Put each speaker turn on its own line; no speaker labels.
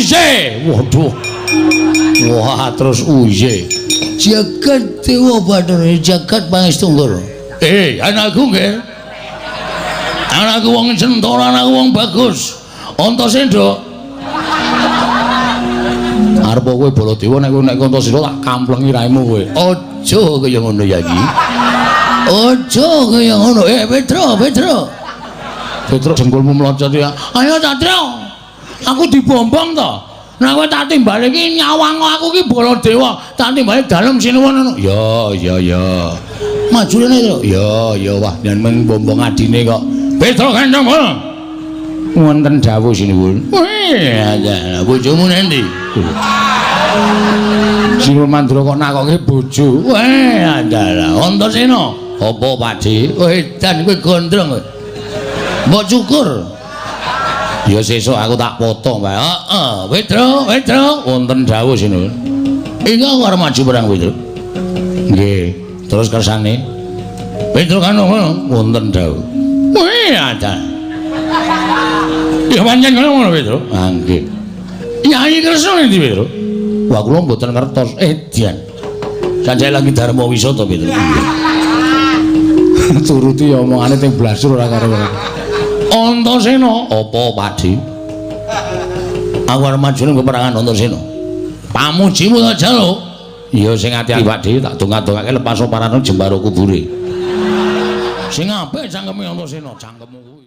Uye. Waduh. Wah, terus uye. Jagat Dewa Bathara, jagat Pangestu Nggara. Anakku nggih. Anakku wong centara, anakku wong bagus. Antasena. Arep kowe Baladewa nek kowe nek Antasena tak kamplengi raimu kowe. Aja kaya ngono ya iki. Aja kaya ngono. Petro, Petro. Petro jengkulmu mlocot ya. Ayo Satrio. Aku dibombong to. Nah kowe tak timbali iki nyawang aku iki Baladewa, tak timbali dalem sinuwun ngono. Ya, ya, ya. Maju rene to. Ya, ya wah yen men bombong adine kok. Petro Kanjeng. Wonten dawuh sinuwun. Wih, bojomu nendi? Sinuwun Mandura kok nakoke bojo. Weh, adalah Antasena. Apa Pakde? Wedan kowe gondrong kowe. Mbok cukur. Ya sesuk aku tak potong wae. Heeh, Petro, Petro, wonten dawuh sinuwun. Iki aku arep maju perang Petro. Nggih, terus kersane. Petro kan ngono, wonten dawuh. Wih, ada. Ya pancen ngono Petro. Ah nggih. Nyai Kresna endi Petro? Wah kula mboten ngertos. Dian. Sanjaya lagi dharma wisata Petro. Turuti ya omongane teng blasur ora karo. Antasena, apa Pakde? Aku arep maju ning peperangan Antasena. Pamujimu ta jaluk. Ya sing ati-ati Pakde, tak dongak-dongake lepas parane jembaro kubure. Sing apik cangkeme Antasena, cangkemmu kuwi.